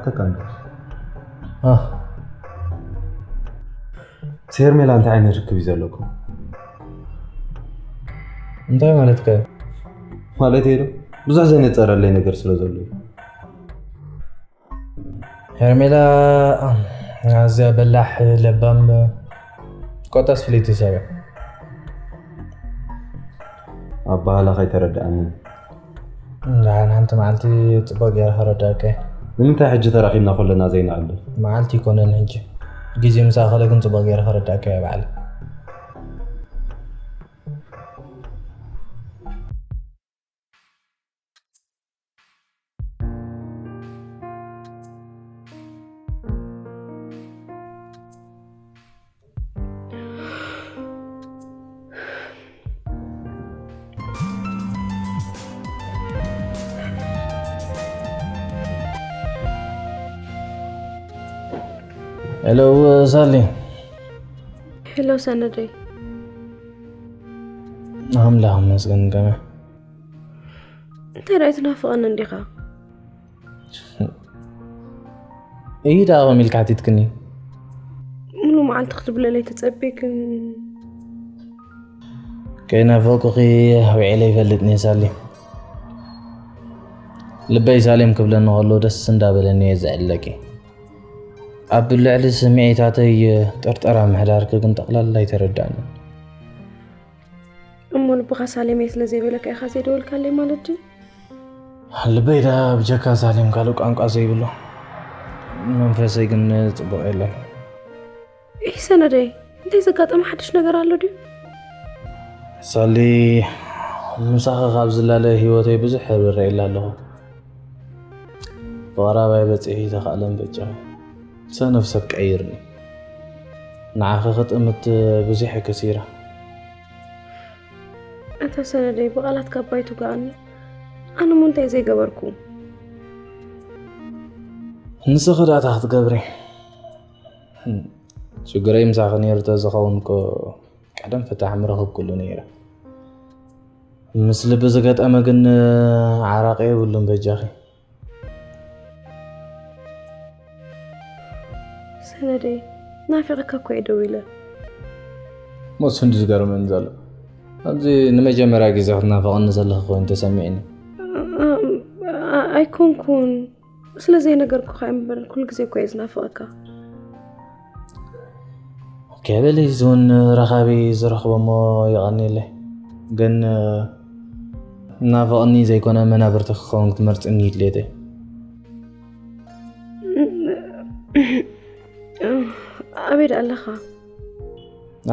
ተካንዶ። ኣህ፣ ምስ ሄርሜላ እንታይ ዓይነት ርክብ እዩ ዘለኩም? እንታይ ማለትካ እዩ? ማለት እዩ፣ ብዙሕ ዘይነጸረለይ ነገር ስለ ዘሎ እዩ። ሄርሜላ ኣዝያ በላሕ፣ ለባም፣ ኮታስ ፍልይቲ ሰብ እያ። ኣባህላ ከይተረድኣኒ። ደሓን ሓንቲ መዓልቲ ጽቡቕ ገይረ ከረድኣካ እየ። ንምንታይ ሕጂ ተራኺብና ከለና ዘይንዕልል? መዓልቲ ኣይኮነን ሕጂ። ግዜ ምስ ኣኸለ ግን ጽቡቕ ገይረ ከረድኣካ እየ ባዕለይ። ሄሎ ሳሊ። ሄሎ ሰነደይ። ኣምላኽ ይመስገን። ከመይ? እንታይ ደኣ ኣይትናፍቐኒ እንዲኻ? እዩ ደኣ ከምኡ ኢልካ ሓቲትክኒ። ሙሉ መዓልቲ ክትብለለይ ተጸብየ ግን። ከይናፈቅኩኺ ውዒለ ኣይፈልጥን እየ ሳሊ። ልበይ ሳሌም ክብለኒ ከሎ ደስ እንዳበለኒ እየ ዝዕለኪ። ኣብ ልዕሊ ስምዒታተይ ጥርጠራ ምሕዳርኪ ግን ጠቕላላ ኣይተረድኣንን። እሞ ልብኻ ሳሌመይ ስለ ዘይበለካ ኢኻ ዘይደወልካለይ ማለት ድዩ? ልበይ ደኣ ብጀካ ሳሌም ካልእ ቋንቋ ዘይብሉ፣ መንፈሰይ ግን ጽቡቕ የለን። ኢህ ሰነደይ፣ እንታይ ዘጋጠመ ሓድሽ ነገር ኣሎ ድዩ? ሳሊ፣ ምሳኺ ካብ ዝላለ ህይወተይ ብዙሕ ሕብሪ ርእየላ ኣለኹ። ፍቕሪ ኣባይ በጺሑ ይተኻእለን በጃኺ። ሰነፍ ሰብ ቀይርኒ። ንዓኺ ክጥምት ብዙሕ ከሲረ። ኣታ ሰነደይ፣ ብቓላትካ እባ ኣይትውጋኣኒ። ኣነ እሞ እንታይ ዘይገበርኩ? ንስኺ ደኣ እንታይ ክትገብሪ? ሽግረይ ምሳኺ ነይሩ ተዝኸውን እኮ ቀደም ፍታሕ ምረኸብኩሉ ነይረ። ምስ ልቢ ዝገጠመ ግን ዓራቂ የብሉን በጃኺ። ሰነደይ፣ ናፊቐካ እኮ እየ ደዊለ። ሞት እንዲ ዝገርመኒ ዘሎ፣ ኣብዚ ንመጀመርያ ግዜ ክትናፍቐኒ ዘለኺ ኮይኑ ተሰሚዕኒ። ኣ-፣ ኣ-፣ ኣይኮንኩን። ስለ ዘይነገርኩኻ እምበር፣ ኩሉ ግዜ እኮ እየ ዝናፍቐካ። ኦኬ፣ በሊ፣ እዚ እውን ረኻቢ ዝረኽቦ እሞ የቐንየለይ። ግን፣ ናፍቕኒ ዘይኮነ መናብርቲ ክኸውን ክትመርጽኒ እዩ ድሌተይ። ኣበይ ደኣ ኣለኻ?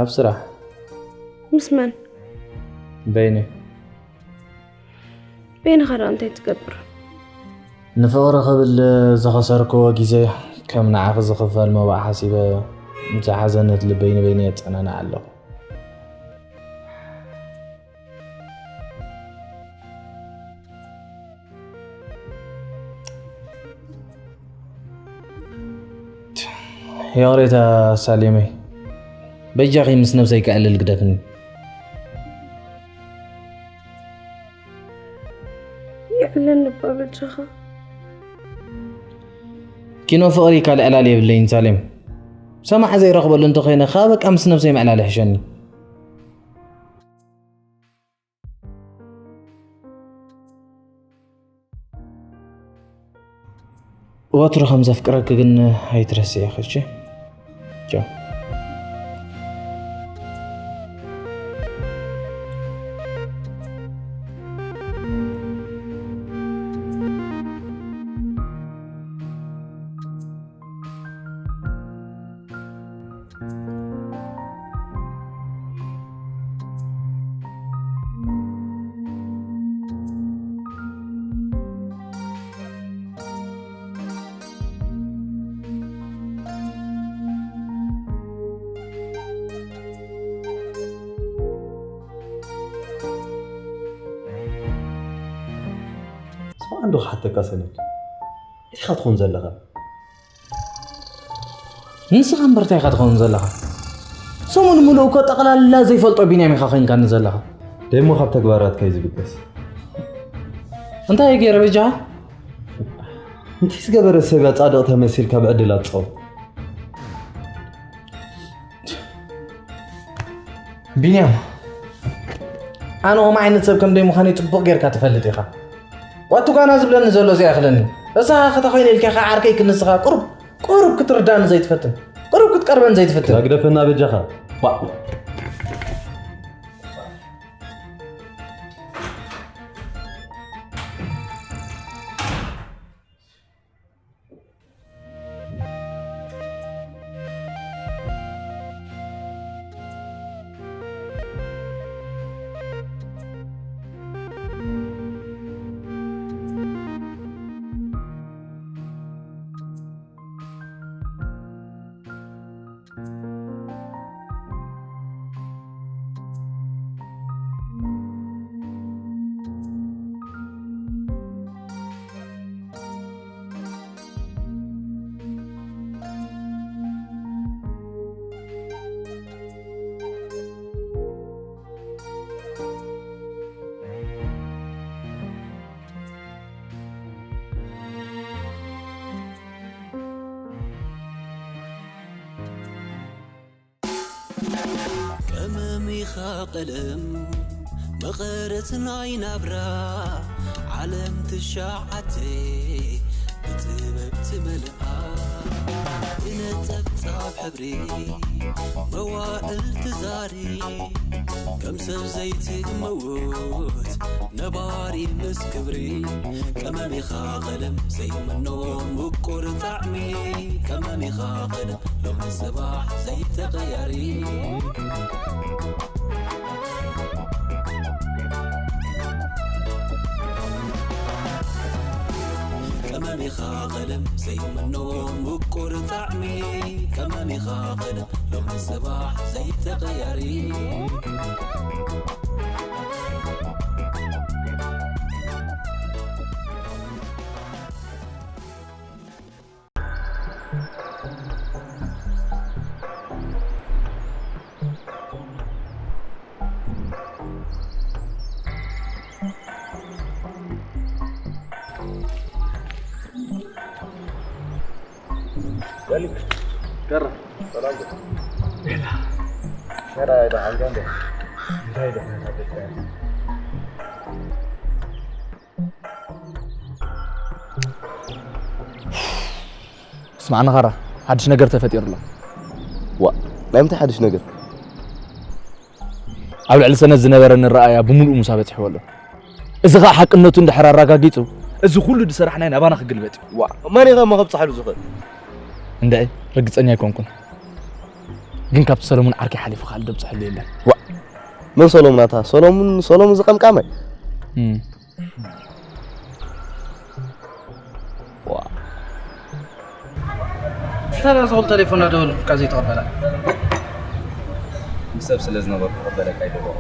ኣብ ስራሕ። ምስ መን? በይነይ። በይንኻ ደኣ እንታይ ትገብር? ንፍቕሪ ክብል ዝኸሰርክዎ ግዜ ከም ንዓኺ ዝኽፈል መባእ ሓሲበ፣ ምስ ሓዘነት ልበይ ንበይነይ የጸናንዕ ኣለኹ። ይቕሬታ ሳሌመይ፣ በጃኺ ምስ ነብሰይ ከዕልል ግደፍኒ። የዕለኒ እባ በጃኻ። ኪኖ ፍቕሪ ካልእ ዕላል የብለይን ሳሌም። ሰማዒ ዘይረኽበሉ እንተኾይነ፣ ከኣ በቃ ምስ ነብሰይ ምዕላል ይሕሸኒ። ወትሩ ከም ዘፍቅረኪ ግን ኣይትረስዒ፣ እሺ? ቻው። ስማዕ እንዶ ክሓተካ ሰነድ፣ እንታይ ኢኻ ትኾን ዘለኻ? ንስኻ እምበር እንታይ ኢኻ ትኸውን ዘለኻ? ሰሙን ምሉእ እኮ ጠቕላላ ዘይፈልጦ ቢንያም ኢኻ ኮይንካኒ ዘለኻ። ደሞ ካብ ተግባራትካ እዩ ዝብገስ። እንታይ ገይረ በጃኻ? እንታይ ዝገበረ ሰብ እያ ጻድቕ ተመሲልካ ብዕድላ ትጸው? ቢንያም፣ ኣነ ከምኡ ዓይነት ሰብ ከም ደይ ምዃነይ ጽቡቕ ጌርካ ትፈልጥ ኢኻ። ዋቱ ጋና ዝብለኒ ዘሎ ዘይኣኽለኒ። እሳ ኸታ ኮይነ ኢልካ ኢኻ ዓርከይ ክንስኻ ቁሩብ፣ ቁሩብ ክትርዳኒ ዘይትፈትን። ቁሩብ ክትቀርበን ዘይትፈትን። ዛግደፈና በጃኻ። ዋ። ቀመም ኢኻ ቀለም መቐረት ናይ ናብራ ዓለም ትሽዓተ ብጥበብ ትመልኣ ብነጠብጣብ ሕብሪ መዋእል ትዛሪ ከም ሰብ ዘይትመውት ነባሪ ምስ ክብሪ ቀመም ኢኻ ቀለም ዘይመኖ ምቁር ጣዕሚ ቀመም ኢኻ ቀለም ሎሚ ጽባሕ ዘይተቐያሪ ቀመም ኢኻ ቀለም ዘይመኖ ምቁር ጣዕሚ ቀመም ኢኻ ቀለም ሎሚ ጽባሕ ዘይተቐያሪ ስማዕ ንኻራ፣ ሓድሽ ነገር ተፈጢሩ ኣሎ። ዋእ፣ ናይ ምንታይ ሓድሽ ነገር? ኣብ ልዕሊ ሰነድ ዝነበረኒ ረኣያ ብምሉኡ ሙሳ በጺሕዎ ኣሎ። እዚ ኸኣ ሓቅነቱ እንድሕር ኣረጋጊጹ፣ እዚ ኩሉ ዝሰራሕናዮ ናባና ክግልበጥ እዩ። ዋእ፣ መን ኢኻ እሞ ከብጽሓሉ ዝኽእል? እንድዒ፣ ርግጸኛ ኣይኮንኩን። ግን ካብቲ ሰለሙን ዓርከይ ሓሊፉ ካልእ ደብጽሐሉ የለን። ዋእ፣ መን ሰለሙን ኣታ? ሰለሙን፣ ሰለሙን ዝቐምቃማይ? እም። ዋ። ታዲያ ዝኹል ተሌፎን እናደወሉ ካብ ዘይትቕበላ? ምስ ሰብ ስለ ዝነበርኩ ክቕበለካ ኣይደለኹ።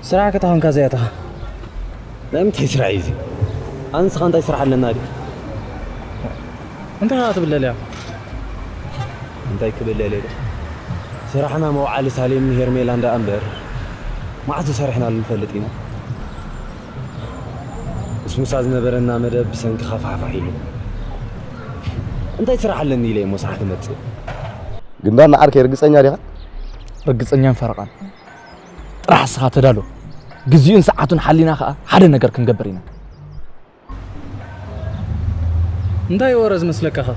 ስራሕ ከተኾንካ ዘይኣተኻ? ናይ ምንታይ ስራሕ እዩ እዚ? ኣነ ንስኻ እንታይ ስራሕ ኣለና ድዩ? እንታይ ኸዓ ትብል ደልያ? እንታይ ክብል ደልየ ዶ? ስራሕና መውዓሊ ሳሌምን ሄርሜላን ደኣ እምበር፣ መዓስ ሰሪሕናሉ ንፈልጥ ኢና? ምስ ሙሳ ዝነበረና መደብ ብሰንክኻ ፋሕፋሕ ኢሉ። እንታይ ስራሕ ኣለኒ ኢለ እሞ ስራሕ ክመጽእ? ግንባር ንዓርከይ ርግጸኛ ዲኻ? ርግጸኛን ፈረቓን። ጥራሕ እስኻ ተዳሎ። ግዜኡን ሰዓቱን ሓሊና ኸኣ ሓደ ነገር ክንገብር ኢና። እንታይ ወረ ዝመስለካ ኸ?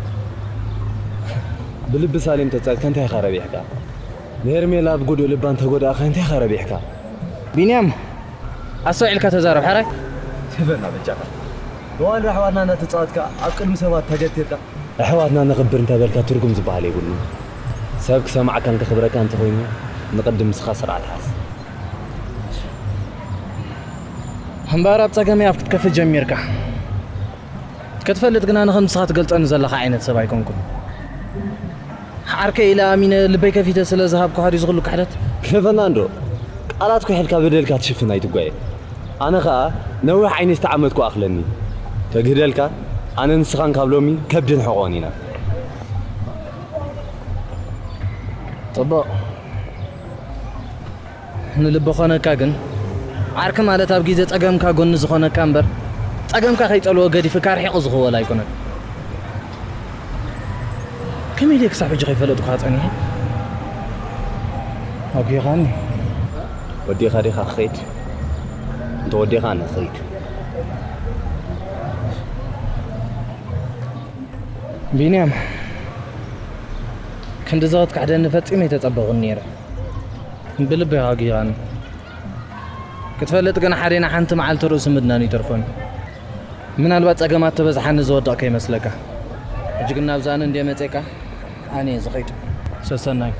ብልቢ ሳሌም ተጻይትካ እንታይ ኢኻ ረቢሕካ? ንሄርሜላ ብጉዱእ ልባ እንተጎዳእኻ እንታይ ኢኻ ረቢሕካ? ቢንያም፣ ኣስተውዒልካ ተዛረብ፣ ሓራይ? ትህበና በጃኻ። እዋን ኣሕዋትና እናተጻወትካ ኣብ ቅድሚ ሰባት ተገቲርካ። ኣሕዋትና ነኽብር እንተበልካ ትርጉም ዝበሃል የብሉን። ሰብ ክሰማዕካን ከኽብረካ እንተኾይኑ ንቕድም ንስኻ ስርዓት ሓዝ። እምበኣር ኣብ ጸገመይ ኣፍ ክትከፍት ጀሚርካ። ክትፈልጥ ግን ኣነ ከም ንስኻ ትገልጸኒ ዘለኻ ዓይነት ሰብ ኣይኮንኩን። ዓርከይ ኢለ ኣሚነ ልበይ ከፊተ ስለ ዝሃብኩኻ ድዩ ዝኹሉ ክሕደት? ክለፈና እንዶ፣ ቃላት ኩሒልካ በደልካ ትሽፍን ኣይትጓየ። ኣነ ኸኣ ነዊሕ ዓይነይ ዝተዓመትኩ ኣኽለኒ። ከግህደልካ፣ ኣነ ንስኻን ካብ ሎሚ ከብድን ሕቖን ኢና። ጽቡቕ። ንልቢ ኾነካ ግን፣ ዓርኪ ማለት ኣብ ግዜ ጸገምካ ጎኒ ዝኾነካ እምበር፣ ጸገምካ ከይጸልዎ ገዲፍካ ርሒቑ ዝኽወል ኣይኮነን። ከመይ ኢለ ክሳብ ሕጂ ከይፈለጥኩኻ ጸኒሐ? ኣጉሂኻኒ። ወዲኻ ዲኻ ክኸይድ? እንተ ወዲኻ ኣነ ክኸይድ። ቢንያም፣ ክንድዚ ክትክሕደኒ ፈጺመ ኣይተጸበኹን ነይረ። ብልቢ ኢኻ ኣጉሂኻኒ። ክትፈልጥ ግን ሓዴና ሓንቲ መዓልቲ ርእሱ ምድናን ይተርፎን። ምናልባት ጸገማት ተበዝሓኒ ዝወድቕ ከይመስለካ። ሕጂ ግን ናብዛ ኣነ እንድየ መጼካ፣ ኣነ እየ ዝኸይድ። ሰሰናዩ።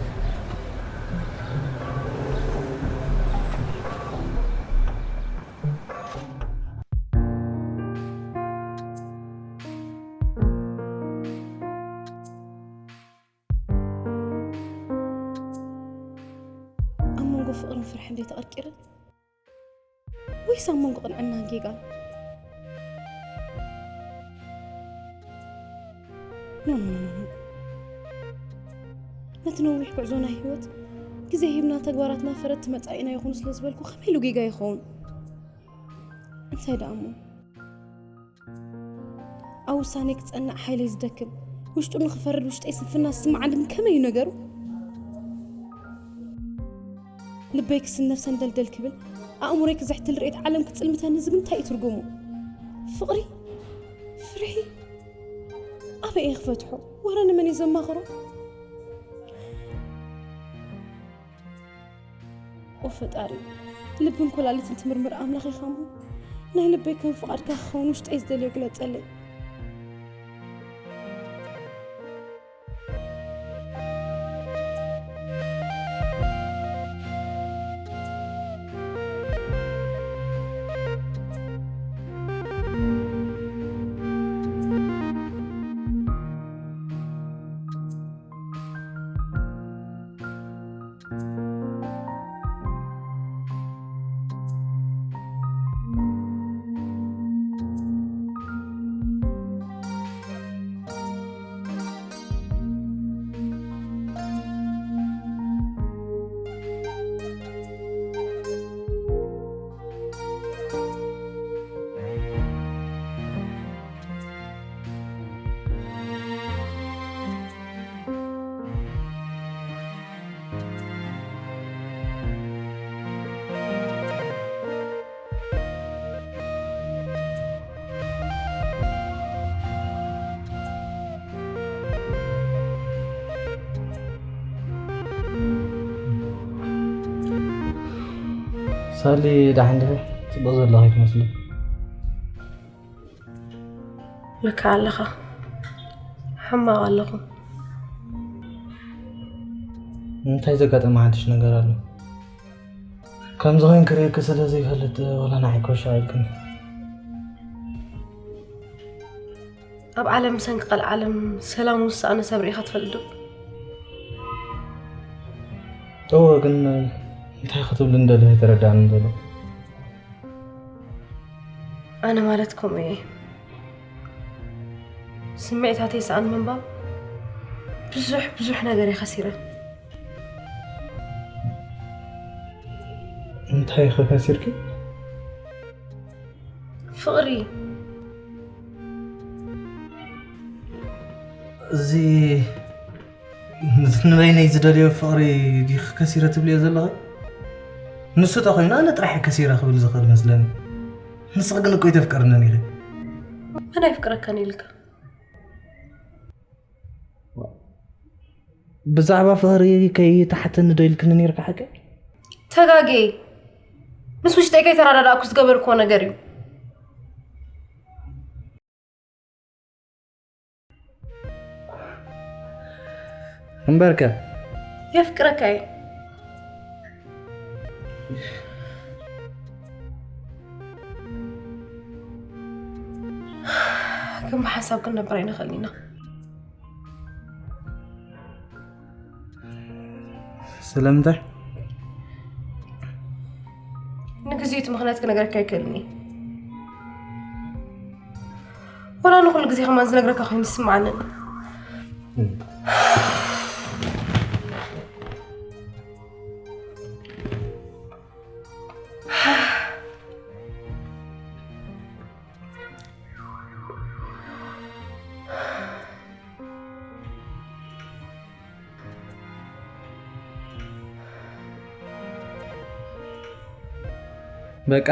ኣብ መንጎ ፍቕርን ፍርሕን ደይ ተቐርቂረ? ወይስ ኣብ መንጎ ቅንዕናን ጌጋን? ኖ፣ ኖ፣ ኖ፣ ኖ፣ ኖ። ነቲ ነዊሕ ጉዕዞ ናይ ህይወት ግዜ ሂብና ተግባራትና ፈረድቲ መጻኢና ይኹኑ ስለ ዝበልኩ ከመይ ኢሉ ጌጋ ይኸውን? እንታይ ደኣ እሞ? ኣብ ውሳኔ ክጸንዕ ሓይለይ ዝደክም፣ ውሽጡ ንኽፈርድ ውሽጠይ ስንፍና ዝስምዓኒ ግን ከመይ እዩ ነገሩ? ልበይ ክስነፍ ሰንደልደል ክብል፣ ኣእምሮይ ክዝሕትል ርእየት ዓለም ክጽልምተኒ ዝብል እንታይ እዩ ትርጉሙ? ፍቕሪ? ፍርሒ? ኣበይ እየ ክፈትሖ? ወረ ንመን እየ ዘማኽሮ? ኦ ፈጣሪ፣ ልብን ኮላሊትን ትምርምር ኣምላኽ ኢኻ እሞ፣ ናይ ልበይ ከም ፍቓድካ ክኸውን ውሽጠይ ዝደልዮ ግለጸለይ። ሳሊ፣ ደሓን ዲኺ? ጽቡቕ ዘለኺ ትመስሊ። ልክዕ ኣለኻ። ሕማቕ ኣለኹ። እንታይ ዘጋጠመ ሓድሽ ነገር ኣሎ? ከምዚ ኮይንኪ ርእየኪ ስለ ዘይፈልጥ፣ ዋላ ንዓይ ክበሻ ኣይብልክን። ኣብ ዓለም ብሰንኪ ቀልዓለም ሰላም ዝሰኣነ ሰብ ርኢኻ ትፈልጥ ዶ? እወ፣ ግን እንታይ ክትብሊ እንደለኺ ኣይተረድኣንን ዘሎ። ኣነ ማለት ከምኡ እየ። ስምዒታተይ ሰኣን ምንባብ ብዙሕ፣ ብዙሕ ነገር እየ ከሲረ። እንታይ ኢኺ ከሲርኪ? ፍቕሪ። እዚ ንበይነይ ዝደልዮ ፍቕሪ ዲኺ ከሲረ ትብልዮ ዘለኺ? ንሱ ተኾይኑ ኣነ ጥራሕ እየ ከሲረ ክብል ዝኽእል መስለኒ። ንስኺ ግን እኮ ኣይተፍቅርንን ኢኺ። መን ኣይፍቅረካን ኢልካ? ብዛዕባ ፍቕሪ ከይትሓተኒ ዶ ኢልክኒ ነይርካ ሓቀይ? ተጋግየ። ምስ ውሽጠይ ከይተረዳዳእኩ ዝገበርክዎ ነገር እዩ። እምበርከ የፍቅረካ እየ። ግን ብሓንሳብ ክንነብር ኣይንኽእልን ኢና። ስለምንታይ? ንግዚኡ እቲ ምኽንያት ክነግረካ ኣይክእልን እየ። ወላ ንኹሉ ግዜ ከማን ዝነግረካ ኮይኑ ይስምዓኒ። በቃ።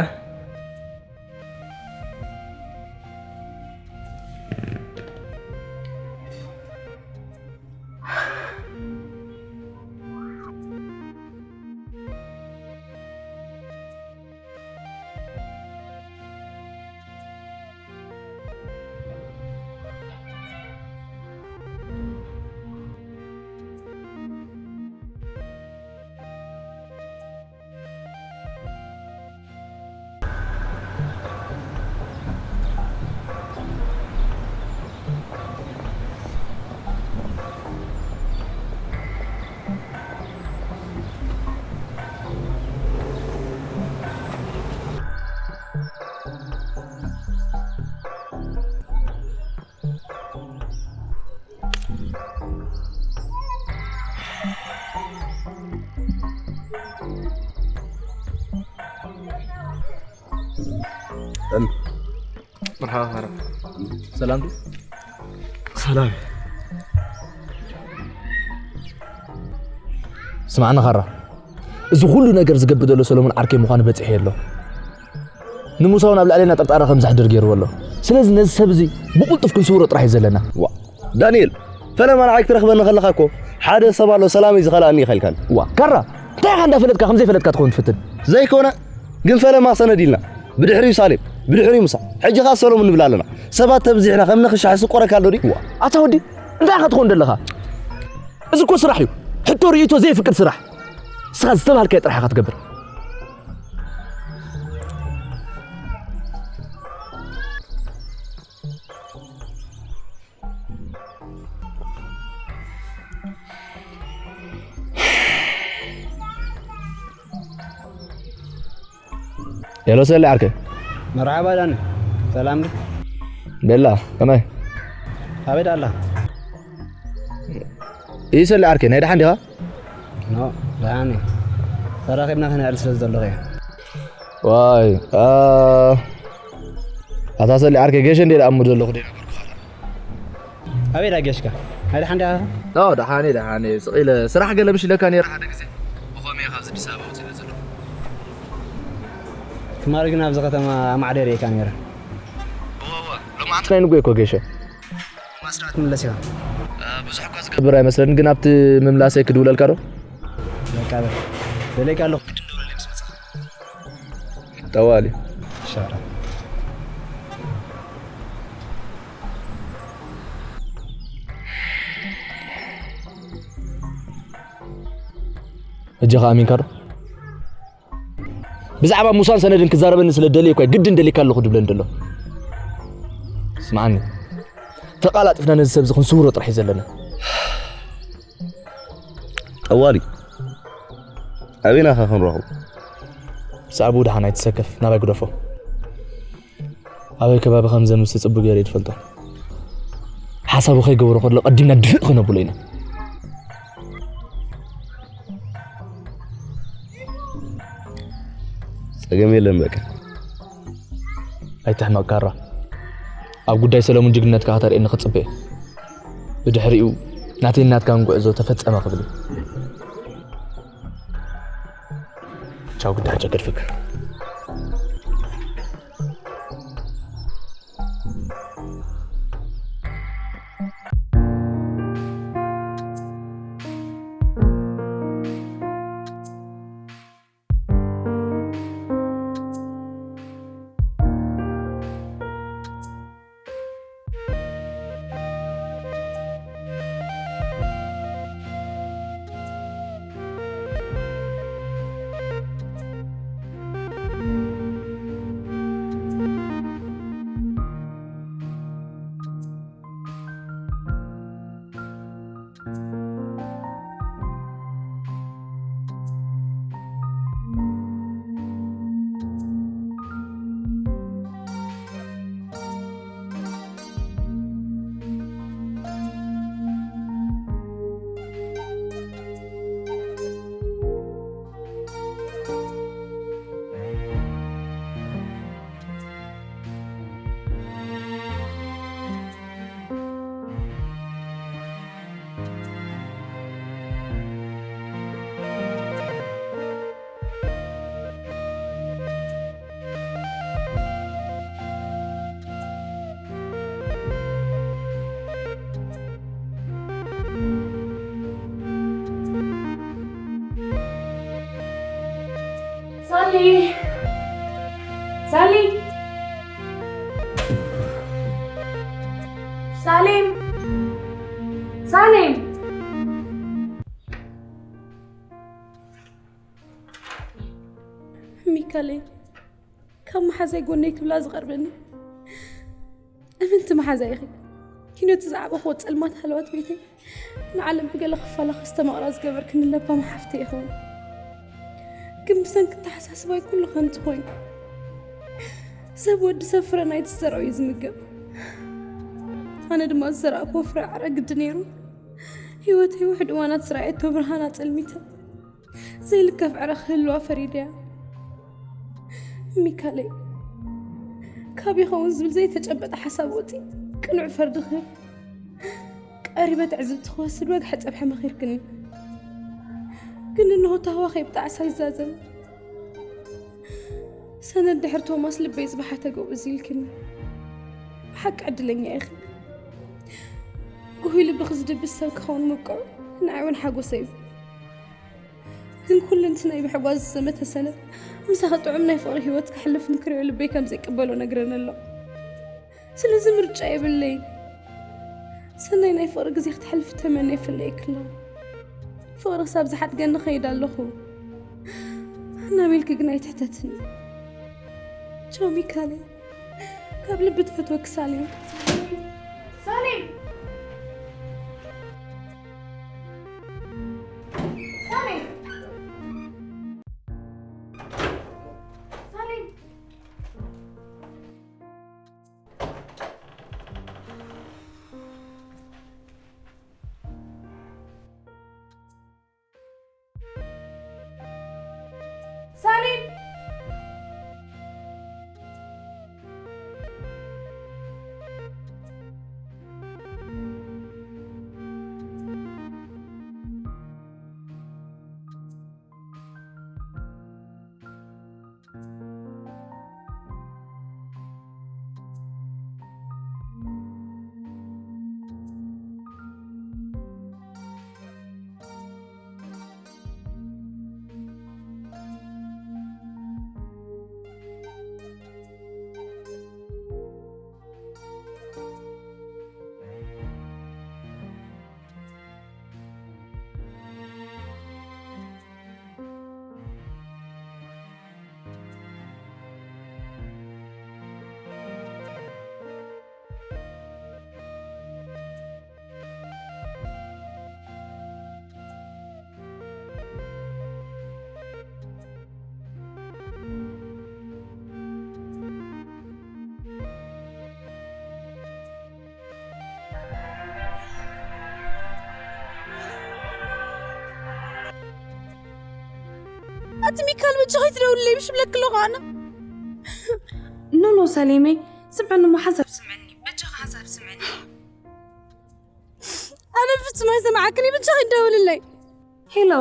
መርሓባ ካራ። ሰላም ድዩ? ሰላም። ስማዕኒ ካራ፣ እዚ ኩሉ ነገር ዝገብር ዘሎ ሰለሙን ዓርከይ ምዃኑ በጺሐ ኣሎ። ንሙሳውን ኣብ ልዕሌና ጥርጣረ ከም ዘሕድር ገይርዎ ኣሎ። ስለዚ ነዚ ሰብ እዚ ብቕልጡፍ ክንስውሮ ጥራሕ እዩ ዘለና። ዋ፣ ዳንኤል፣ ፈለማ ንዓይ ክትረኽበኒ ከለኻ እኮ ሓደ ሰብ ኣሎ ሰላመይ ዝኸልኣኒ ኢኻ ኢልካኒ። ዋ፣ ካራ፣ እንታይ ኢኻ እንዳፈለጥካ ከም ዘይፈለጥካ ትኸውን ትፍትን? ዘይኮነ፣ ግን ፈለማ ሰነድ ኢልና፣ ብድሕሪኡ ሳሌም፣ ብድሕሪኡ ሙሳ፣ ሕጂ ኸኣ ሰሎሙን ንብል ኣለና። ሰባት ተብዚሕና ከም ንኽሻሕ ስቆረካ ኣሎ ድዩ? ዋ፣ ኣታ ወዲ፣ እንታይ ኢኻ ትኾን ዘለኻ? እዚ እኮ ስራሕ እዩ። ሕቶ ርእይቶ ዘይፍቅድ ስራሕ። ንስኻ ዝተባሃልካዮ ጥራሕ ኢኻ ትገብር። ሄሎ ሰሊ ዓርከይ። መርሓባ ዳኒ፣ ሰላም ዲ? ቤላ፣ ከመይ? ኣበይ ደኣ ኣላ? ይሰሊ ዓርከይ፣ ናይ ደሓን ዲኻ? ኖ፣ ደሓን እየ። ተራኺብና ክንህል ስለ ዘለኹ እየ። ዋይ፣ ኣ፣ ኣታ ሰሊ ዓርከይ፣ ጌሸ እንዴ ደኣ እሞ ዘለኹ ዶ ነበርኩ? ኣበይ ደኣ ጌሽካ? ናይ ደሓን ዲኻ? ኖ፣ ደሓን እየ፣ ደሓን እየ። ስቕ ኢለ ስራሕ ገለ ምሽ ኢለካ ነይረ ሓደ ግዜ። ብኸመይ እየ ካብዚ ኣዲስ ኣበባ ወፂእ ዘሎ? ትማሊ ግን ኣብዚ ከተማ ኣማዕደ ርእየካ ነይረ። እወ፣ እወ። ሎማዓንቲ ናይ ንጎ እኮ ጌሸ። ማስራት ምለስ ኢኻ። እ፣ ብዙሕ እኳ ዝገብር ኣይመስለንን፣ ግን ኣብቲ ምምላሰይ ክድውለልካ ዶ? በቃ በል። ደለይካ ኣለኹ፣ ግድን ደውለለይ ምስ መጻኻ። ጠዋሊ። ሻራ። ሕጂ ኸኣ ኣሚንካ ዶ? ብዛዕባ ሙሳን ሰነድን ክዛረበኒ ስለ ደልየ እኳ ግድን ደሊካ ኣለኹ ድብለኒ ደሎ። ስምዓኒ፣ ተቓላጢፍና ነዚ ሰብ እዚ ክንስውሮ ጥራሕ እዩ ዘለና። ጠዋሊ፣ ኣበይና ኸ ክንረኽቦ? ብዛዕባኡ ደሓን ኣይትሰከፍ፣ ናባይ ግደፎ። ኣበይ ከባቢ ከም ዘምስ ጽቡቕ ገይረ እየ ዝፈልጦ። ሓሳቡ ከይገበሮ ከሎ ቀዲምና ድፍእ ክነብሎ ኢና። ጸገም የለን በቃ። ኣይትሕመቕ ካራ። ኣብ ጉዳይ ሰለሙን ጅግንነትካ ከተርእየኒ ክጽበ እየ። ብድሕሪኡ ናተይን ናትካን ጉዕዞ ተፈጸመ ክብል እዩ። ቻው፣ ግዳ ሓጫ ገድፍክ። ሳሊ! ሳሌም! ሳሌም! ሚካለይ፣ ካብ መሓዛይ ጎነይ ክብላ ዝቐርበኒ እምንቲ መሓዛ ኢኺ። ኪኖቲ ዝዓበኽዎ ጸልማት ሃለዋት ቤተይ ንዓለም ብገለ ክፋላ ከስተማቕራ ዝገበርክኒ ለባም ሓፍተይ ኢኺ። ግን ብሰንኪ ኣተሓሳስባይ ኩሉ ከንቱ ኮይኑ፣ ሰብ ወዲ ሰብ ፍረ ናይቲ ዝዘርኦ እዩ ዝምገብ። ኣነ ድማ ዝዘራእክዎ ፍረ ዕረ ግዲ ነይሩ። ህይወተይ ውሕድ እዋናት ዝረኣየቶ ብርሃን ኣጸልሚተ። ዘይልከፍ ዕረ ክህልዋ ፈሪደያ። ሚካለይ፣ ካብ ይኸውን ዝብል ዘይተጨበጠ ሓሳብ ወፂ ቅኑዕ ፈርዲ ክህብ ቀሪበ ትዕዝብቲ ክወስድ ወግሐ ፀብሐ መኺርክኒ። ግን እንሆ ታህዋኸይ ብጣዕሳ ይዛዘም። ሰነድ ድሕር ቶማስ ልበይ ዝበሓተ ገው እዚ ኢልክኒ። ብሓቂ ዕድለኛ ኢኺ። ጉሁይ ልቢ ክዝድብስ ሰብ ክኸውን ምብቅዑ ንዓይ እውን ሓጎሰ እዩ። ግን ኩልንትናይ ብሕጓዝ ዝዘመተ ሰነድ ምሳኺ ጥዑም ናይ ፍቕሪ ህይወት ክሕልፍ እንክሪኦ ልበይ ከም ዘይቅበሎ ነግረኒ ኣሎ። ስለዚ ምርጫ የብለይን። ሰናይ ናይ ፍቕሪ ግዜ ክትሕልፊ ተመንየ ይፍለየኪ ኣለኹ። ፍቕሪ ክሳብ ዝሓድገኒ እኸይድ ኣለኹ። ናበልኪ ግን ኣይትሕተትኒ። ቻው ሚካለይ፣ ካብ ልቢ ትፈትወኪ ሳሌም። ሳሌም! ሳሌም! ሳሌም! ሳሌም! ኣቲ ሚካል፣ በጃኺ ትደውልለይ ምሽ ብለኪ ኣለኹ ኣነ። ኖ፣ ኖ፣ ሳሌመይ፣ ስምዕኒ እሞ ሓንሳብ ስምዕኒ፣ በጃኺ ሓንሳብ ስምዕኒ። ኣነ ብፍጹም ኣይሰማዓክን፣ በጃኺ ደውልለይ። ሄሎ።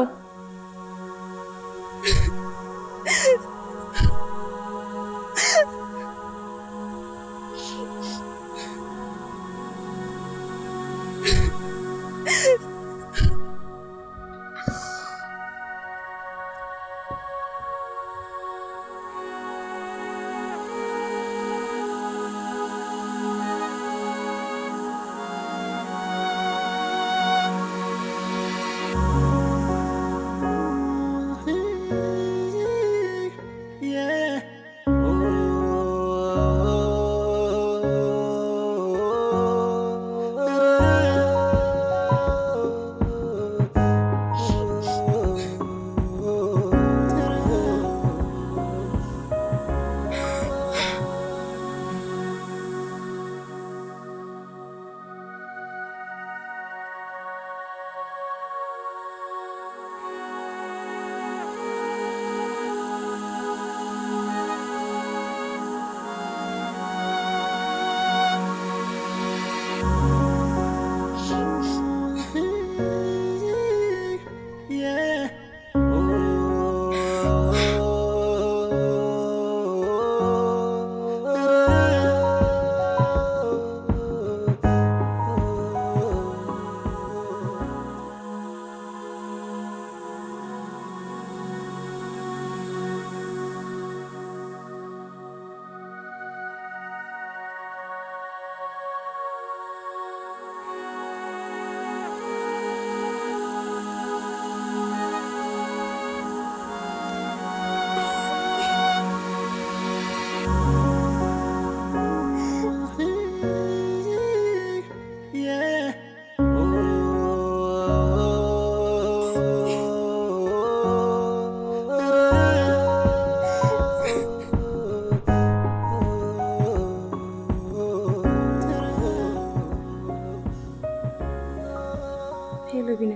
ሄሎ ቢና፣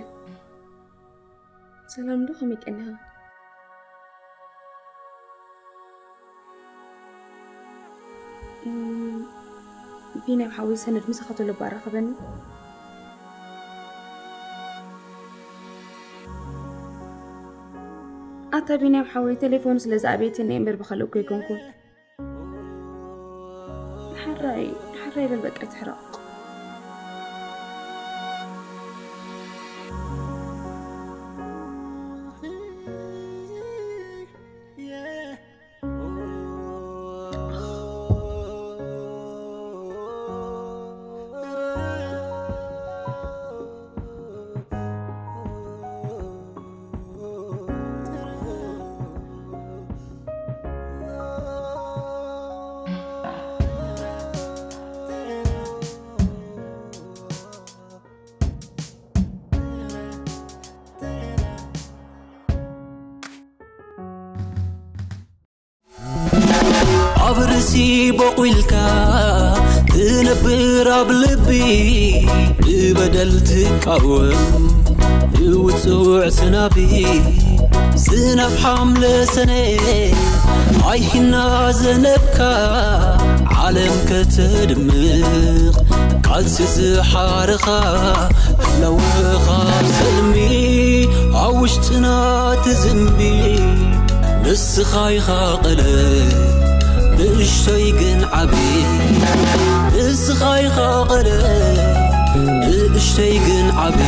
ሰላም ዶ? ከመይ ቀኒኻ? እም፣ ቢንያም ሓወይ፣ ሰነድ ምሳኻ ተሎ ባራኸበኒ። ኣታ ቢንያም ሓወይ፣ ቴሌፎን ስለ ዝኣበየትኒ እምበር ብኻልእ እኮ ኣይኮንኩን። ሓራይ ሓራይ በል በቃ፣ ይትሕረቕ። ኣብ ርእሲ ቦቑልካ ትነብር ኣብ ልቢ ብበደል ትቃወም ንውጹዕ ዝናቢ ዝናብ ሓምለ ሰነ ኣይሂና ዘነብካ ዓለም ከተድምቕ ቃልሲ ዝሓርኻ ለውኻ ሰልሚ ኣብ ውሽጥና ትዝንቢ ንስኻ ኢኻ ቀለ ንእሽቶይ ግን ዓቢ ንስኻ ኢኻ ቀለ ንእሽቶይ ግን ዓቢ